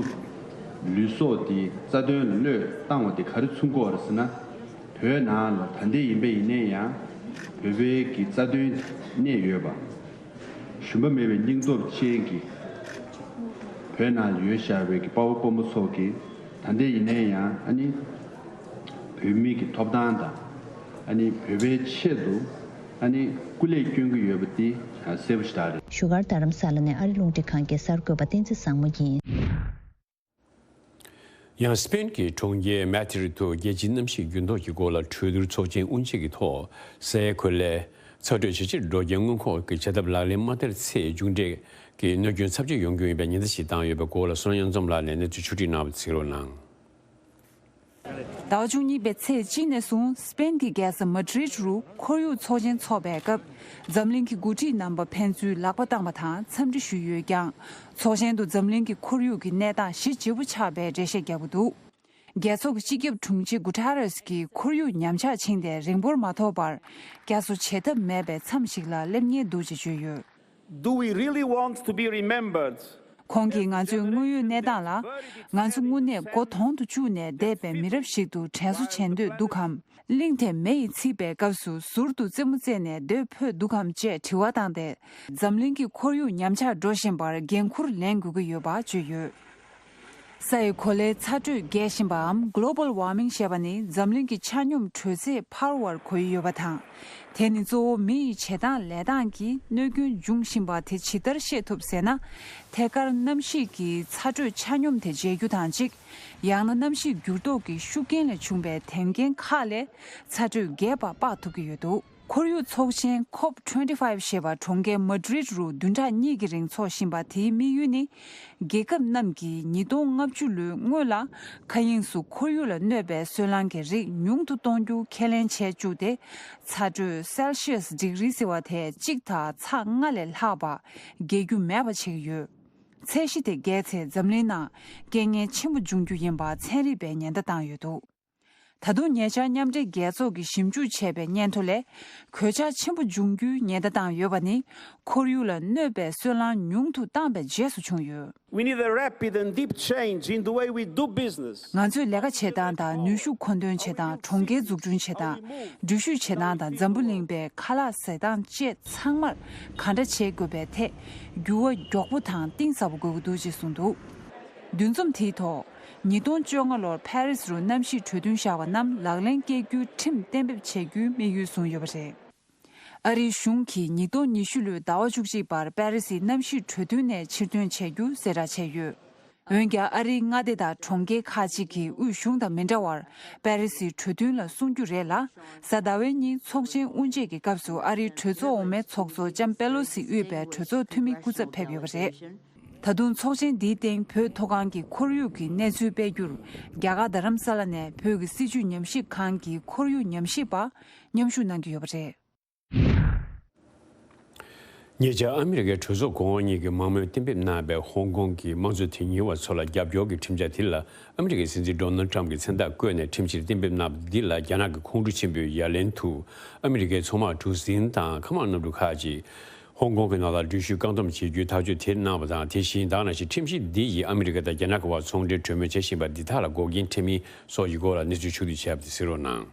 ལུས་སྲོག་དེ་རྩ་དོན་ལ་བློས་བཏང་བ་དེ་ག་རེ་མཚོན་གྱི་ཡོད་རེད་ཟེར་ན། བོད་ནང་ལ་ད་ལྟའི་ཡིན་པ་ཡིན་ནའི་ཡང་བོད་པའི་གི་རྩ་དོན་གནས་ཡོད་པ། ཞུམ་པ་མེད་པའི་སྙིང་སྟོབས་ཅན་གྱི་བོད་ནང་ལ་ཡོད་བཞག་པའི་གི་དཔའ་བོ་དཔའ་མོ་ཚོ་གིས་ད་ལྟའི་ཡིན་ནའི་ཡང་ཨ་ནི་བོད་མི་གི་ཐོབ་ཐང་དང་ཨ་ནི་བོད་པའི་ཆེད་དུ་ཨ་ནི་སྐུ་ལས་བསྐྱོན་གྱི་ཡོད་པ་དེ་གསལ་པོ་ཞེ་དྲག་རེད། བཞུགས་སྒར་རྡ་རམ་ས་ལ་ནས་ཨ་རི་རླུང་འཕྲིན་ཁང་གི་གསར་འགོད་པ་བསྟན་འཛིན་བཟང་མོ་ཡིན། ཡང་སི་པེན་གྱི་གྲོང་ཁྱེར་མེ་ཏི་རིད་དུ་རྒྱལ་སྤྱིའི་གནམ་གཤིས་འགྱུར་ལྡོག་གི་སྐོར་ལ་གྲོས་བསྡུར་ཚོགས་ཆེན་དབུ་འབྱེད་ཀྱི་ཐོག་ས་ཡའི་གོ་ལའི་ཚ་དྲོད་ཇེ་ཆེར་འགྲོ་རྐྱེན་སྔོན་འགོག་གི་བྱ་ཐབས་ལག་ལེན་མ་བསྟར་ཚེ་མཇུག་འབྲས་ཀྱི་གནོད་སྐྱོན་ཚབས་ཆེ་ཡོང་རྒྱུ་ཡིན་པའི་ཉེན་བརྡ་ཞིག་བཏང་ཡོད་པའི་སྐོར་ལ་བསོད་ནམས་གཡུ་འཛོམས་ལགས་ནས་གནས་ཚུལ་ཕྱོགས་བསྒྲིགས་གནང་བ་གཟིགས་རོགས་གནང་། ཟླ་བ་བཅུ་གཉིས་པའི་ཚེས་གཅིག་ནས་བཟུང་སི་པེན་གྱི་རྒྱལ་ས་མ་ཏྲིད་རུ་ཁོར་ཡུག་ཚོགས་ཆེན་འཚོགས་པའི་སྐབས་འཛམ་གླིང་གི་འགོ་ཁྲིད་རྣམ་པ་ཕན་ཚུན་ལག་པ་བཏང་བ་དང་འཚམས་འདྲི་ཞུས་ཡོད་ཀྱང་། ཚོགས་ཆེན་དུ་འཛམ་གླིང་གི་ཁོར་ཡུག་གི་གནས་སྟངས་ཞི་ལྗིད་པོ་ཆགས་པའི་འགྲེལ་བཤད་བརྒྱབ་ཀྱི་འདུག་རྒྱལ་ཚོགས་ཀྱི་སྤྱི་ཁྱབ་དྲུང་ཆེ་གུ་ཐ་རེས་ཀྱིས་ཁོར་ཡུག་ཉམས་ཆག་ཕྱིན་ཏེ་རིང་པོར་མ་ཐོགས་པར་བསྐྱར་གསོ་བྱེད་ཐབས་མེད་པའི་མཚམས་ཤིག་ལ་སླེབས་ཉེན་འདུག་ཅེས་བརྗོད་ཡོད། Do we really want to be remembered? ཁོང་གིས་ང་ཚོའི་དངོས་ཡོད་གནས་སྟངས་ལ། ང་ཚོ་དངོས་གནས་མགོ་དོང་དུ་བཅུག་ནས་བསྡད་པའི་མི་རབས་ཤིག་ཏུ་དྲན་གསོ་བྱེད་འདོད་འདུག་གམ། གླིང་དེ་མེ་ཡིས་འཚིག་པའི་སྐབས་སུ་ཟུར་དུ་རྩེད་མོ་རྩེས་ནས་སྡོད་ཕོད་འདུག་གམ་ཅེས་དྲི་བ་བཏང་སྟེ། འཛམ་གླིང་གི་ཁོར་ཡུག་ཉམས་ཆག་འགྲོ་བཞིན་པར་འགན་འཁུར་ལེན་དགོས་ཀྱི་ཡོད་པ་བརྗོད་ཡོད། ས་ཡི་གོ་ལའི་ཚ་དྲོད་རྒྱས་བཞིན་པའམ་Global Warming ཞེས་པ་ནི་འཛམ་གླིང་གི་ཆ་སྙོམས་དྲོད་ཚད་འཕར་བར་གོ་ཡི་ཡོད་པ་དང་། དེ་ནི་གཙོ་བོ་མི་ཡི་བྱེད་སྟངས་ལས་སྟངས་ཀྱིས་གནོད་སྐྱོན་འབྱུང་བཞིན་པ་དེ་ཇི་ལྟར་ཤེས་ཐུབ་ཟེར་ན། ཐད་ཀར་གནམ་གཤིས་ཀྱི་ཚ་དྲོད་ཆ་སྙོམས་དེ་འཇལ་རྒྱུ་དང་གཅིག་ཡང་ན་གནམ་གཤིས་འགྱུར་ལྡོག་གི་ཤུགས་རྐྱེན་ལས་བྱུང་བའི་དེ་རྐྱེན་ཁག་ལས་ཚ་དྲོད་རྒྱས་པ་དཔག་ཐུབ་ཀྱི་ཡོད་འདུག་ཁོར་ཡུག་ཚོགས་ཆེན་ཁོབ་ཊུ་ཝེན་ཊི་ཕའིབ་ཞེས་པ་གྲོང་ཁྱེར་མ་ཏྲིད་རུ་བདུན་ཕྲག་གཉིས་ཀྱི་རིང་འཚོགས་བཞིན་པ་དེའི་དམིགས་ཡུལ་ནི། རྒྱལ་ཁབ་རྣམས་ཀྱིས་ཉིས་སྟོང་ལྔ་བཅུ་ལོའི་སྔོན་ལ་མཁའ་དབྱིངས་སུ་ཁོར་ཡུག་ལ་གནོད་པའི་སོལ་རླངས་ཀྱི་རིགས་ཉུང་དུ་གཏོང་རྒྱུ་ཁས་ལེན་བྱས་བཅུག་སྟེ། ཚ་དྲོད་སེལ་ཤི་ཡས་ཌིག་རི་ཟེར་བ་དེ་གཅིག་དང་ཚེག་ལྔ་ལས་ལྷག་པ་རྒྱས་རྒྱུ་མེད་པ་བྱེད་ཀྱི་ཡོད། ཚད་གཞི་དེ་བརྒལ་ཚེ་འཛམ་གླིང་ནང་རྐྱེན་ངན་ཆེན་པོ་འབྱུང་རྒྱུ་ཡིན་པ་ཚན་རིག་པས་ཉེན་བརྡ་བཏང་ཡོད་འདུག་ད་དུང་ཉེ་ཆར་མཉམ་འབྲེལ་རྒྱལ་ཚོགས་ཀྱིས་ཞིབ་འཇུག་བྱས་པའི་སྙན་ཐོ་ལས། གོད་ཆག་ཆེན་པོ་འབྱུང་རྒྱུའི་ཉེན་བརྡ་བཏང་ཡོད་པ་ནི། ཁོར་ཡུག་ལ་གནོད་པའི་སོལ་རླངས་ཉུང་དུ་བཏང་པའི་རྗེས་སུ་བྱུང་ཡོད། We need a rapid and deep change in the way we do business. ང་ཚོས་ལས་ཀ་བྱེད་སྟངས་དང་ནུས་ཤུགས་མཁོ་འདོན་བྱེད་སྟངས། གྲོང་ཁྱེར་འཛུགས་སྐྲུན་བྱེད་སྟངས། འགྲུལ་བཞུད་བྱེད་སྟངས་དང་འཛམ་བུ་གླིང་པའི་ཁ་ལག་ཟ་སྟངས་བཅས་ཚང་མར་ག་འདྲ་བྱེད་དགོས་པའི་ཐད་འགྱུར་བ་མགྱོགས་པོ་དང་གཏིང་ཟབ་པོ་དགོས་ཀྱི་འདུག་ཅེས་གསུངས་འདུག་འདུ་འཛོམས་དེའི་ཐོག་ཉིས་སྟོང་བཅོ་ལྔ་ལོར་ཕ་རི་སི་རུ་གནམ་གཤིས་གྲོས་མཐུན་བཞག་པ་རྣམས་ལག་ལེན་བཀལ་རྒྱུའི་ཁྲིམས་གཏན་འབེབས་བྱེད་རྒྱུའི་དམིགས་ཡུལ་བཟུང་ཡོད་པ་རེད། ཨ་རིའི་གཞུང་གིས་ཉིས་སྟོང་ཉི་ཤུ་ལོའི་ཟླ་བ་བཅུ་གཅིག་པར་ཕ་རི་སིའི་གནམ་གཤིས་གྲོས་མཐུན་ནས་ཕྱིར་ཐོན་བྱེད་རྒྱུ་གསལ་བསྒྲགས་བྱས་ཡོད། འོན་ཀྱང་ཨ་རིའི་མངའ་སྡེ་དང་གྲོང་ཁྱེར་ཁག་ཅིག་གིས་དབུས་གཞུང་དང་མི་འདྲ་བར་ཕ་རི་སིའི་གྲོས་མཐུན་ལ་སྲུང་རྒྱུ་རེད་ལ། གཟའ་ཟླ་བའི་ཉིན་ཚོགས་ཆེན་དབུ་འབྱེད་ཀྱི་སྐབས་སུ་ཨ་རིའི་གྲོས་ཚོགས་འོག་མའི་ཚོགས་གཙོ་ལྕམ་པེ་ལོ་སི་དབུས་པའི་གྲོས་ཚོགས་འཐུས་མི་སྐུ་ཚབ་ཕེབས་ཡོད་པ་རེད། ད་དུང་ཚོགས་ཆེན་འདིའི་སྟེང་བོད་མཐོ་སྒང་གི་ཁོར་ཡུག་གི་གནས་ཚུལ་སྤེལ་རྒྱུར་རྒྱ་གར་རྡ་རམ་ས་ལ་ནས་བོད་ཀྱི་སྲིད་བྱུས་ཉམས་ཞིབ་ཁང་གི་ཁོར་ཡུག་ཉམས་ཞིབ་པ་མཉམ་ཞུགས་གནང་གི་ཡོད་པ་རེད། ཉེ་ཆར་ཨ་མི་རི་ཀའི་གྲོས་ཚོགས་གོང་འོག་གཉིས་ཀྱི་མང་མོས་གཏན་འབེབས་གནང་བའི་ཧོང་ཀོང་གི་དམངས་གཙོ་དོན་གཉེར་བ་ཚོ་ལ་རྒྱབ་སྐྱོར་གྱི་ཁྲིམས་འཆར་དེ་ལ་ཨ་མི་རི་ཀའི་སྲིད་འཛིན་ཌོ་ནལ་ཊམ་གྱིས་མཚན་རྟགས་བཀོད་ནས་ཁྲིམས་གཞིར་གཏན་འབེབས་གནང་བ་འདི་ལ་རྒྱ་ནག་གི་ཁོང་ཁྲོ་ཆེན་པོས་ཡ་ལན་དུ་ཨ་མི་རི་ཀའི་མཚོ་དམག་གྲུ་གཟིངས་དང་མཁའ་དམག་གནམ་གྲུ་ཁག་ཅིག་ཧོང་ཀོང་གི་ནང་ལ་འགྲུལ་བཞུད་བཀག་སྡོམ་བྱེད་རྒྱུའི་ཐག་གཅོད་དེ་གནང་བ་དང་། དེ་བཞིན་ད་ག་ནང་བཞིན་ཁྲིམས་གཞི་འདི་ཡིས་ཨ་མི་རི་ཀ་དང་རྒྱ་ནག་གི་བར་ཚོང་འབྲེལ་གྲོས་མོལ་བྱེད་བཞིན་པ་འདི་དག་ལ་འགོག་རྐྱེན་འཕྲད་མིན་སོགས་ཀྱི་སྐོར་ལ་གནས་ཚུལ་ཕྱོགས་བསྒྲིགས་བྱས་པ་དེ་གཟིགས་རོགས་གནང་།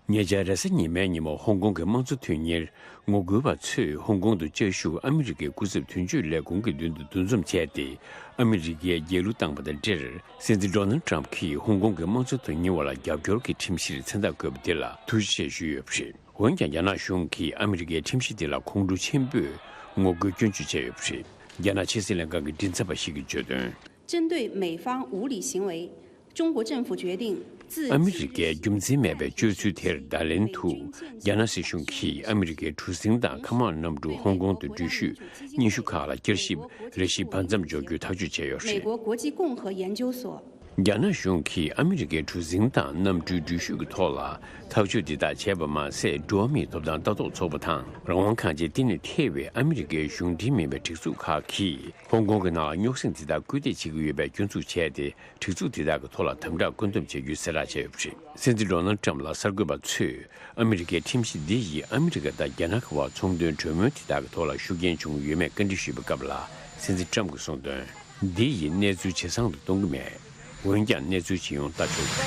ཉེ་ཆར་རེས་གཟའ་ཉི་མའི་ཉིན་མོ་ཧོང་ཀོང་གི་དམངས་གཙོ་དོན་གཉེར་ངོ་རྒོལ་བ་ཚོས་ཧོང་ཀོང་དུ་བཅའ་བཞུགས་ཨ་མི་རི་ཀའི་སྐུ་ཚབ་དོན་གཅོད་ལས་ཁུངས་ཀྱི་མདུན་དུ་འདུ་འཛོམས་བྱས་ཏེ། ཨ་མི་རི་ཀའི་རྒྱལ་གླུ་བཏང་བ་དང་འབྲེལ། སྲིད་འཛིན་ཌོ་ནལ་ཊམ་གྱིས་ཧོང་ཀོང་གི་དམངས་གཙོ་དོན་གཉེར་བ་ལ་རྒྱབ་སྐྱོར་གྱི་ཁྲིམས་གཞིར་མཚན་རྟགས་བཀོད་པ་དེ་ལ་ཐུགས་རྗེ་ཆེ་ཞུས་ཡོད་པ་རེད། འོན་ཀྱང་རྒྱ་ནག་གཞུང་གིས་ཨ་མི་རི་ཀའི་ཁྲིམས་གཞི་དེ་ལ་ཁོང་ཁྲོ་ཆེན་པོས་ངོ་རྒོལ་སྐྱོན་བརྗོད་བྱས་ཡོད་པ་རེད། རྒྱ་ནག་ཕྱི་སྲིད་ལྷན་ཁང་གི་མགྲིན་ཚབ་པ་ཞིག་གིས་བརྗོད་དོན། 针对美方无理行为，中国政府决定自 ཨ་མི་རི་ཀའི་རྒྱུ་མཚན་མེད་པའི་སྤྱོད་ཚུལ་དེར་བརྡ་ལན་དུ། རྒྱ་ནག་སྲིད་གཞུང་གིས་ཨ་མི་རི་ཀའི་གྲུ་གཟིངས་དང་མཁའ་དམག་གནམ་གྲུ་ཧོང་ཀོང་དུ་འགྲུལ་བཞུད་སྙན་ཞུ་ཁག་ལ་བསྐྱར་ཞིབ་རེ་ཞིག་བར་མཚམས་འཇོག་རྒྱུའི་ཐག་གཅོད་བྱས་ཡོད་པ་རེད། 美国国际共和研究所 རྒྱ་ནག་གཞུང་གིས་ཨ་མི་རི་ཀའི་གྲུ་གཟིངས་དང་གནམ་གྲུའི་འགྲུལ་བཞུད་ཀྱི་ཐོག་ལ་ཐག་གཅོད་འདི་དག་བྱས་པ་མ་ཟད། འགྲོ་བ་མིའི་ཐོབ་ཐང་ལྟ་རྟོག་ཚོགས་པ་དང་རང་དབང་ཁང་བཅས་བསྟི་གནས་ཐེ་བའི་ཨ་མི་རི་ཀའི་གཞུང་འབྲེལ་མིན་པའི་སྒྲིག་འཛུགས་ཁག་གིས་ཧོང་ཀོང་གི་ནང་ལ་རྙོག་ཟིང་འདི་དག་སྐུལ་འདེད་བྱེད་ཀྱི་ཡོད་པའི་སྐྱོན་འཛུགས་བྱས་ཏེ། སྒྲིག་འཛུགས་འདི་དག་གི་ཐོག་ལ་དམ་དྲག་བཀོད་འདོམས་བྱ་རྒྱུའི་གསལ་བསྒྲགས་བྱས་ཡོད་པ་རེད། སྲིད་འཛིན་ཌོ་ནལ་ཊམ་ལ་གསར་འགོད་པ་ཚོས་ཨ་མི་རི་ཀའི་ཁྲིམས་གཞི་འདི་ཡིས་ཨ་མི་རི་ཀ་དང་རྒྱ་ནག་གི་བར་ཚོང་དོན་གྲོས་མོལ་དེ་དག་གི་ཐོག་ལ་ཤུགས་རྐྱེན་བྱུང་ཡོད་མེད་བཀའ་འདྲི་ཞུས་པའི་སྐབས་ལ། སྲིད་འཛིན་ཊམ་གྱིས་གསུངས་དོན། འདི་ཡིས་གནས་ཚུལ་ཇེ་བཟང་དུ་གཏོང་གི་མེད། འོན་ཀྱང་གནས་ཚུལ་ཇི་ཡོང་ལྟ་ཆོག་གི་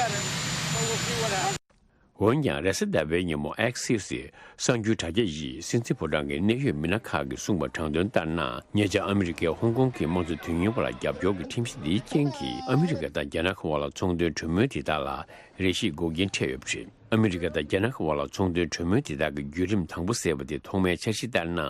རེད། འོན་ཀྱང་རེས་གཟའ་ཟླ་བའི་ཉིན་མོ་Axios གསར་འགྱུར་དྲ་རྒྱ་ཡིས་སྲིད་འཛིན་ཕོ་བྲང་གི་གནད་ཡོད་མི་སྣ་ཁག་གིས་གསུངས་པ་དྲང་དོན་ལྟར་ན། ཉེ་ཆར་ཨ་མི་རི་ཀས་ཧོང་ཀོང་གི་དམངས་གཙོ་དོན་གཉེར་བ་ལ་རྒྱབ་སྐྱོར་གྱི་ཁྲིམས་གཞི་འདིའི་རྐྱེན་གྱིས་ཨ་མི་རི་ཀ་དང་རྒྱ་ནག་གི་དབར་ལ་ཚོང་དོན་གྲོས་མོལ་དེ་དག་ལ་རེ་ཞིག་འགོག་རྐྱེན་འཕྲད་ཡོད་པ་རེད། ཨ་མི་རི་ཀ་དང་རྒྱ་ནག་གི་དབར་ལ་ཚོང་དོན་གྲོས་མོལ་དེ་དག་གི་བརྒྱུད་རིམ་དང་པོ་ཟེར་བ་དེ་ཐོག་མའི་འཆར་གཞི་ལྟར་ན།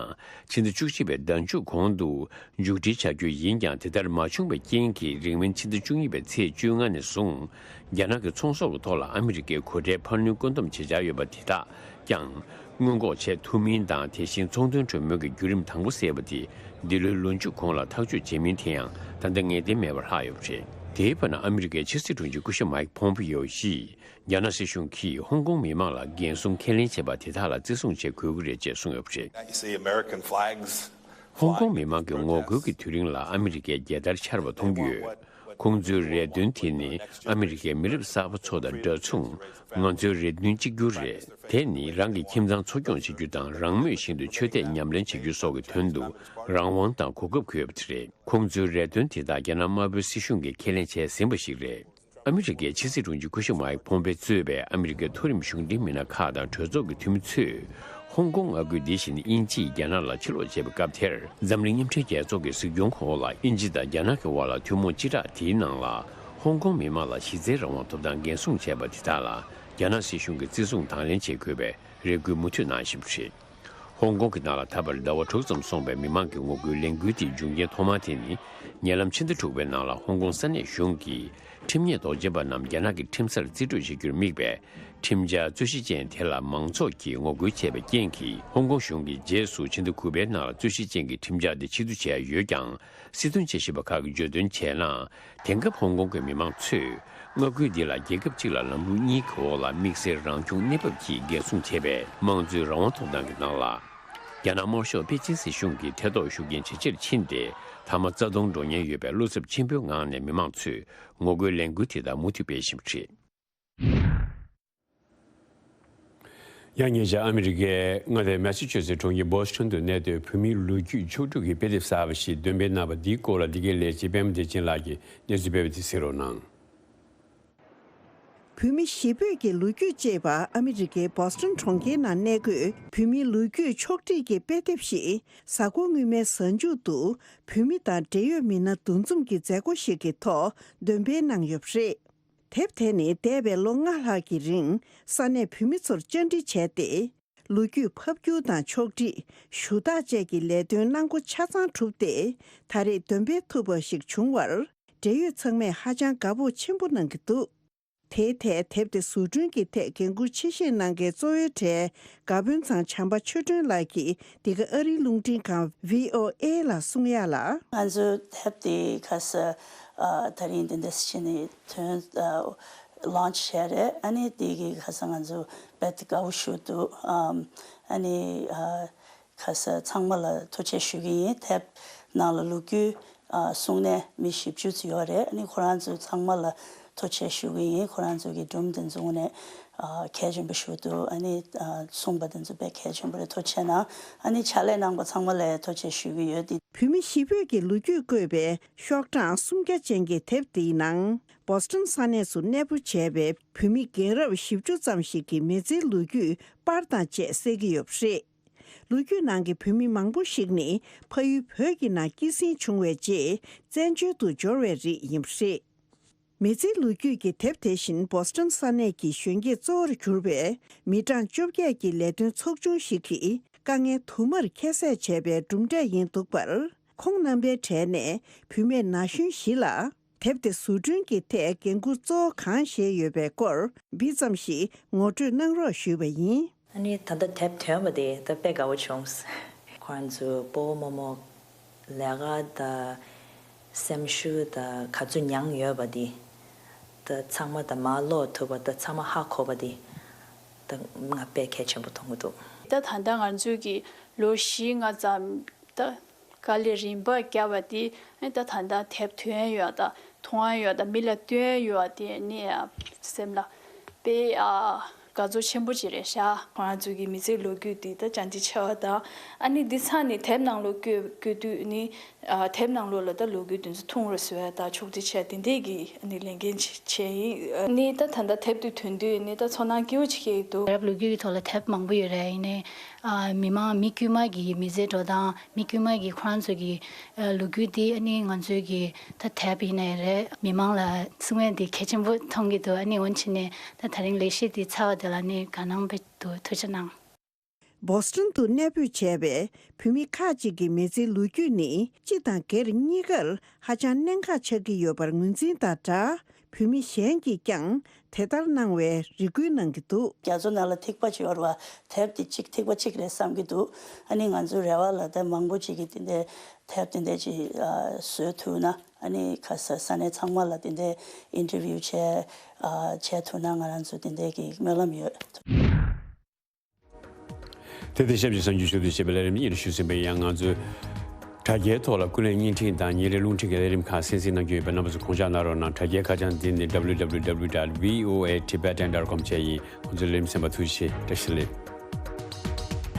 ཕྱི་ཟླ་བཅུ་གཅིག་པའི་ཟླ་མཇུག་གོང་དུ་མཇུག་སྒྲིལ་བྱ་རྒྱུ་ཡིན་ཀྱང་། དེ་ལྟར་མ་བྱུང་བའི་རྐྱེན་གྱིས། རིང་མིན་ཕྱི་ཟླ་བཅུ་གཉིས་པའི་ཚེས་བཅོ་ལྔ་ནས་བཟུང་། རྒྱ་ནག་གི་ཚོང་ཟོག་གི་ཐོག་ལ་ཨ་མི་རི་ཀའི་གོ་ཁྲལ་འཕར་སྣོན་བཀོད་འདོམས་བྱེད་འཆར་ཡོད་པ་དེ་དག་ཀྱང་སྔོན་འགོག་བྱེད་ཐུབ་མིན་དང་། དེ་བཞིན་ཚོང་དོན་གྲོས་མོལ་གྱི་བརྒྱུད་རིམ་དང་པོ་ཟེར་བ་དེ་འདི་ལོའི་ལོ་མཇུག་གོང་ལ་ཐག་གཅོད་བྱེད་མིན་དེ་ཡང་ད་ལྟ་ངེས་གཏན་མེད་པར་ལྷག་ཡོད་པ་རེད། དེའི་བར་ན། ཨ་མི་རི་ཀའི་ཕྱི་སྲིད་དྲུང་ཆེ་སྐུ་ཞབས་མཱིག་ཕོམ་པི་ཡོ་ཡིས། རྒྱ་ནག་སྲིད་གཞུང་གིས་ཧོང་ཀོང་མི་མང་ལ་འགན་སྲུང་ཁས་ལེན་བྱས་པ་དེ་དག་ལ་བརྩི་སྲུང་བྱེད་དགོས་ཀྱི་རེད་ཅེས་གསུངས་ཡོད་པ་རེད། You see American flags ཧོང་ཀོང་མི་མང་གི་ངོ་རྒོལ་གྱི་དུས་རིང་ལ་ཨ་མི་རི་ཀའི་རྒྱལ་དར་འཕྱར་བ་མཐོང་རྒྱུ་ཡོད། ཁོང་ཚོའི་རེ་འདུན་དེ་ནི་ཨ་མི་རི་ཀའི་མི་རབས་གསར་པ་ཚོ་དང་འདྲ་མཚུངས། ང་ཚོའི་རེ་འདུན་གཅིག་གྱུར་རེད། དེ་ནི་རང་གི་ཁྱིམ་ཚང་འཚོ་སྐྱོང་བྱེད་རྒྱུ་དང་། རང་མོས་བཞིན་དུ་ཆོས་དད་ཉམས་ལེན་བྱེད་རྒྱུ་སོགས་ཀྱི་དོན་དུ་རང་དབང་དང་གོ་སྐབས་དགོས་པ་དེ་རེད། ཁོང་ཚོའི་རེ་འདུན་དེ་དག་རྒྱ་ནག་དམར་པོའི་སྲིད་གཞུང་གིས་ཁས་ལེན་བྱས་ཟིན་པ་ཞིག་རེད། ཨ་མི་རི་ཀའི་ཕྱི་སྲིད་དྲུང་ཆེ་སྐུ་ཞབས་མཱིག་ཕོམ་པེ་གཙོས་པའི་ཨ་མི་རི་ཀའི་མཐོ་རིམ་གཞུང་འབྲེལ་མི་སྣ་ཁག་དང་གྲོས་ཚོགས་ཀྱི་འཐུས་མི་ཚོས། ཧོང་ཀོང་མངའ་ཁུལ་འདི་བཞིན་དབྱིན་ཇིས་རྒྱ་ནག་ལ་ཕྱིར་སློག་བྱས་པའི་སྐབས་དེར། འཛམ་གླིང་མཉམ་འབྲེལ་རྒྱལ་ཚོགས་ཀྱི་གཟིགས་སྐྱོང་འོག་ལ་དབྱིན་ཇི་དང་རྒྱ་ནག་གི་དབར་ལ་ཐུན་མོང་སྤྱི་བསྒྲགས་དེའི་ནང་ལ། ཧོང་ཀོང་མི་མང་ལ་གཞི་རྩའི་རང་དབང་ཐོབ་ཐང་འགན་སྲུང་བྱས་པ་དེ་དག་ལ། རྒྱ་ནག་སྲིད་གཞུང་གིས་བརྩི་སྲུང་དང་ལེན་བྱེད་དགོས་པའི་རེ་སྐུལ་མུ་མཐུད་གནང་བཞིན་པ་རེད། ཧོང་ཀོང་གི་ནང་ལ་ད་བར་ཟླ་བ་དྲུག་ཙམ་སོང་བའི་མི་མང་གི་ངོ་རྒོལ་ལས་འགུལ་དེའི་འབྱུང་རྐྱེན་ཐོག་མ་དེ་ནི། ཉེ་ལམ་ཕྱི་ཟླ་དྲུག་པའི་ནང་ལ་ཧོང་ཀོང་ས་གནས་གཞུང་གིས། ཁྲིམས་ཉེས་དོགས་ཅན་པ་རྣམས་རྒྱ་ནག་གི་ཁྲིམས་སར་རྩིས་སྤྲོད་བྱ་རྒྱུར་དམིགས་པའི་ཁྲིམས་འཆར་རྩོད་གཞི་ཅན་དེ་ལ་མང་ཚོགས་ཀྱིས་ངོ་རྒོལ་བྱས་པའི་རྐྱེན་གྱིས། ཧོང་ཀོང་གཞུང་གིས་རྗེས་སུ་ཕྱི་ཟླ་དགུ་པའི་ནང་ལ་རྩོད་གཞི་ཅན་གྱི་ཁྲིམས་འཆར་དེ་ཕྱིར་བསྡུ་བྱས་ཡོད་ཀྱང་། སྲིད་དོན་དཔྱད་ཞིབ་པ་ཁག་གིས་བརྗོད་དོན་བྱས་ན། དེང་སྐབས་ཧོང་ཀོང་གི་མི་མང་ཚོས། མངའ་ཁུལ་འདི་ལ་རྒྱལ་ཁབ་གཅིག་ལ་ལམ་ལུགས་གཉིས་ཀྱི་འོག་ལ་དམིགས་བསལ་རང་སྐྱོང་གནས་བབ་ཀྱིས་འགན་སྲུང་བྱས་པའི་དམངས་གཙོའི་རང་དབང་ཐོབ་ཐང་གི་ནང་ལ། རྒྱ་ནག་དམར་ཤོག་པེ་ཅིན་སྲིད་གཞུང་གིས་ཐེ་གཏོགས་ཤུགས་རྐྱེན་ཇེ་ཆེར་ཕྱིན་ཏེ། མཐའ་མ་རྩ་སྟོང་འགྲོ་ཉེན་ཡོད་པའི་བློ་འཚབ་ཆེན་པོའི་ངང་ནས་མི་མང་ཚོས་ངོ་རྒོལ་ལས་འགུལ་དེ་དག་མུ་མཐུད་སྤེལ་བཞིན་པ་རེད། ཡང་ཉེ་ཆར་ཨ་མི་རི་ཀའི་མངའ་སྡེ་མེ་སི་ཆུ་སེ་གྲོང་ཁྱེར་བོ་སི་ཊོན་དུ་གནས་སྡོད་བོད་མིའི་ལོ་རྒྱུས་ཕྱོགས་བསྒྲིགས་ཀྱི་དཔེ་དེབ་གསར་པ་ཞིག་འདོན་སྤེལ་གནང་བ་འདིའི་སྐོར་ལ་འདི་གའི་ལས་བྱེད་པད་མ་བདེ་ཆེན་ལགས་ཀྱིས་གནས་ཚུལ་སྤེལ་བ་དེ་གཟིགས་རོགས་གནང་། བོད་མི་བཞི་པོད་ཀྱི་ལོ་རྒྱུས་ཅེས་པ་ཨ་མི་རི་ཀའི་བོ་སི་ཊོན་གྲོང་ཁྱེར་ནང་གནས་འཁོད་བོད་མིའི་ལོ་རྒྱུས་ཕྱོགས་བསྒྲིགས་ཀྱི་དཔེ་དེབ་ཞིག་གཟའ་འཁོར་སྔོན་མའི་གཟའ་མཇུག་ཏུ་བོད་མི་དང་འབྲེལ་ཡོད་མི་སྣ་འདུ་འཛོམས་ཀྱི་མཛད་སྒོ་ཞིག་གི་ཐོག་འདོན་སྤེལ་གནང་ཡོད་པ་རེད། དེབ་དེ་ནི་འདས་པའི་ལོ་ལྔ་ལྷག་གི་རིང་ས་གནས་བོད་མི་ཚོར་བཅར་འདྲི་བྱས་ཏེ། ལོ་རྒྱུས་ཕབ་བསྒྱུར་དང་ཕྱོགས་སྒྲིག་ཞུ་དག་བཅས་ཀྱི་ལས་དོན་གནང་སྒོ་ཆ་ཚང་གྲུབ་སྟེ། ད་རེས་འདོན་སྤེལ་ཐུབ་པ་ཞིག་བྱུང་བར། འབྲེལ་ཡོད་ཚང་མས་ཧ་ཅང་དགའ་སྤོབས་ཆེན་པོ་གནང་གི་འདུག་དེའི་ཐད་དེབ་དེ་བཟོ་སྐྲུན་གྱི་ཐད་འགན་འཁུར་ཆེ་བཞེས་གནང་མཁན་གཙོ་བོའི་གྲས་དགའ་དཔོན་ཚང་བྱམས་པ་ཆོས་སྒྲོན་ལགས་ཀྱིས་འདི་ག་ཨ་རིའི་རླུང་འཕྲིན་ཁང་བྷི་ཨོ་ཨེ་ལ་གསུང་ཡ་ལ། ང་ཚོའི་དེབ་དེ་ཁ་ས་ཨ་ད་རིང་འདི་འདྲ་ཞིག་ནས་ཐོན་ཨ་launch་བྱས་རེད། ཨ་ནི་དེ་གི་ཁ་ས་ང་ཚོ་དཔེ་དེ་དགའ་བོ་ཞུ་འདུག་ཨམ་ཨ་ནི་ཨ་ཁ་ས་ཚང་མ་ལ་ཐུགས་རྗེ་ཆེ་ཞུ་གི་ཡིན། དེབ་ནང་ལ་ལོ་རྒྱུས་ཨ་གསུང་མཁན་མི་བཞི་བཅུ་ཙམ་ཡོད་རེད། ཨ་ནི་ཁོ་རང་ཚོ་ཚང་མ་ལ་ཐུགས་རྗེ་ཆེ་ཞུ་གི་ཡིན། ཁོ་རང་ཚོ་གི་སྒྲུང་དེ་ཚོ་དངོས་གནས་ཨ་གལ་ཆེན་པོ་ཞིག་འདུག་ཨ་ནི་ཨ་གསུངས་པ་དེ་ཚོ་དཔེ་གལ་ཆེན་པོ་རེད། ཐུགས་རྗེ་ཆེ་གནང་། ཨ་ནི་ཕྱག་ལས་གནང་པ་ཚང་མ་ལ་ཐུགས་རྗེ་ཆེ་ཞུ་གི་ཡོད། དེ། བོད་མི་བཞི་པོད་ཀྱི་ལོ་རྒྱུས་བཀོད་པའི་ཤོག་གྲངས་སུམ་བརྒྱ་ཅན་གྱི་དེབ་འདིའི་ནང་། བོ་སི་ཊོན་ས་གནས་སུ་གནས་སྤོ་བྱས་པའི་བོད་མི་རྒན་རབས་བཞི་བཅུ་ཙམ་ཞིག་གི་མི་ཚེའི་ལོ་རྒྱུས་པར་དང་བཅས་གསལ་གྱི་ཡོད་པ་རེད། ལོ་རྒྱུས་ནང་གི་བོད་མི་མང་པོ་ཞིག་ནི་ཕ་ཡུལ་བོད་ཀྱི་ནང་སྐྱེད་སྲིང་བྱུང་བའི་རྗེས་བཙན་བྱོལ་དུ་འབྱོར་བའི་རིགས་ཡིན་པ་རེད། མི་ཚེའི་ལོ་རྒྱུས་ཀྱི་དེབ་དེ་བཞིན་བོ་སི་ཊོན་ས་གནས་ཀྱི་གཞོན་སྐྱེས་གཙོ་བོར་གྱུར་པའི་མི་གྲངས་བཅོ་བརྒྱད་ཀྱི་ལས་དོན་ཚོགས་ཆུང་ཞིག་གིས་དཀའ་ངལ་དུ་མར་ཁྱད་བསད་བྱས་པའི་གྲུབ་འབྲས་ཡིན་འདུག་པར། ཁོང་རྣམ་པའི་གྲས་ནས་བུད་མེད་ན་གཞོན་བཞི་ལ། དེབ་དེ་བཟོ་སྐྲུན་གྱི་ཐད་འགན་འཁུར་གཙོ་བོ་གང་བཞེས་ཡོད་པའི་སྐོར་སྦྲགས་ཙམ་ཞིག་ངོ་སྤྲོད་གནང་རོགས་ཞུས་པ་ཡིན། ཨ་ནི་ད་ལྟ་དེབ་ཐོན་པ་དེ་ད་དཔེ་དགའ་བོ་བྱུང་། ཁོ་རང་ཚོའི་སྤོ་བོ་རྨོ་མོ་ལས་ཀ་དང་ སེམས་ཤུགས་དང་ག་ཚོད་མྱངས་ཡོད་པ་དེ་ད་ཚང་མ་ད་མར་ཀློག་ཐུབ་པ་ད་ཚང་མ་ཧ་གོ་བ་དེ་ད་ང་དཔེ་གལ་ཆེན་པོ་མཐོང་གི་འདུག་ད་ད་ལྟ་ང་ཚོའི་གི་ལོ་བཞི་ལྔ་ཙམ་ད་དཀའ་ལས་རིམ་པ་བརྒྱབ་པ་དེ་ཨ་ནི་ད་ད་ལྟ་དེབ་ཐོན་ཡོད་ད་མཐོང་ཡོད་ད་མི་ལ་སྟོན་ཡོད་དེ་ནི་སེམས་ལ་དཔེ་ཨ་དགའ་ཚོར་ཆེན་པོ་ཅིག་རེད་ཤག་ང་ཚོ་གི་མི་ཚེའི་ལོ་རྒྱུས་འདི་ད་བཅར་འདྲི་ཆེ་བ་དང་ཨ་ནི་འདི་ཚང་ནི་དེབ་ནང་ལོགས་བཀོད་བཀོད་དུས་ནི་ཨ་དེབ་ནང་ལོགས་ལ་ད་ལོ་རྒྱུས་འདི་ཚོ་ཐུང་རུ་བཟོ་ཡ་ད་ཕྱོགས་སྒྲིག་བྱས་དེ་འདྲས་ཀྱི་ཨ་ནི་ལས་འགན་ཅིག་བྱས་ཡིན། ཨ་ནི་ད་ད་ལྟ་དེབ་དེ་ཐོན་དུས་ནི་ད་ཚོར་སྣང་སྐྱིད་པོ་ཅིག་སྐྱེ་ཡི་འདུག་རབ་ལོ་རྒྱུས་ཀྱི་ཐོག་ལ་དེབ་མང་པོ་ཡོད་རེད། ཡིན་ནའི་ཨ་མི་མང་མི་དཀྱུས་མ་གི་མི་ཚེའི་འགྲོ་སྟངས་མི་དཀྱུས་མ་གི་ཁོ་རང་ཚོ་གི་ཨ་ལོ་རྒྱུས་འདི་ཨ་ནི་ང་ཚོའི་གི་ད་དེབ་ཡིན་ནའི་རེད། མི་མང་ལ་གསུང་ཡ་འདི་གལ་ཆེན་པོ་མཐོང་གི་འདུག་ཨ་ནི་འོན་ཕྱིན་ནས་ད་ད་རིང་ལས་གཞི་འདི་ཚར་བ་དེ་ལ་ནི་དགའ་སྣང་དཔེ་འདུག་ཐུགས་རྗེ་གནང་། བོ་སི་ཊོན་དུ་གནས་སྤོས་བྱས་པའི་བོད་མི་ཁག་ཅིག་གི་མི་ཚེའི་ལོ་རྒྱུས་ནི་སྤྱི་དང་སྒེར་གཉིས་ཀར་ཧ་ཅང་གནད་འགག་ཆགས་ཀྱི་ཡོད་པར་ངོས་འཛིན་དང་སྦྲགས། བོད་མི་གཞན་གྱིས་ཀྱང་དེ་ལྟར་གནང་བའི་རེ་སྐུལ་གནང་གི་འདུག་རྒྱ་མཚོ་ནང་ལ་ཐིགས་པ་ཅིག་ཡོད་རེད་བ། དེབ་དེ་གཅིག་ཐིགས་པ་གཅིག་རེད་བསམ་གྱི་འདུག་ཨ་ནི་ང་ཚོའི་རེ་བ་ལ་ད་མང་པོ་ཅིག་གིས་དེ་འདྲའི་དེབ་དེ་འདྲ་ཅིག་ཨ་བཟོས་ཐུབ་ན་ཨ་ནི་ཁ་ས་ས་གནས་ཚང་མ་ལ་དེ་འདྲའི་ཨིན་ཊར་བིའུ་བྱས་ཨ་བྱས་ཐུབ་ན་ང་རང་ཚོ་དེ་འདྲའི་གི་སྨོན་ལམ་ཡོད། དེ་དང་ཆབས་ཅིག་གསར་འགྱུར་ཞུ་གཏུག་བྱེད་པའི་ལས་རིམ་ཡིན་ཞུ་ཟིན་པའི་ཡང་ང་ཚོས་དྲ་རྒྱའི་ཐོག་ལ་ཀུན་གླེང་བརྙན་འཕྲིན་དང་ཉིན་རེའི་རླུང་འཕྲིན་གྱི་ལས་རིམ་ཁག་གསན་གཟིགས་གནང་རྒྱུ་ཡོད་པས་རྣམ་པ་ཚོ་དགོངས་འཇགས་གནང་རོགས་གནང་། དྲ་རྒྱའི་ཁ་བྱང་འདི་ནི་www dot voatibetan dot com བཅས་ཡིན། ཁོང་ཚོའི་ལས་རིམ་གསན་པར་ཐུགས་རྗེ་ཆེ། བཀྲ་ཤིས་བདེ་ལེགས།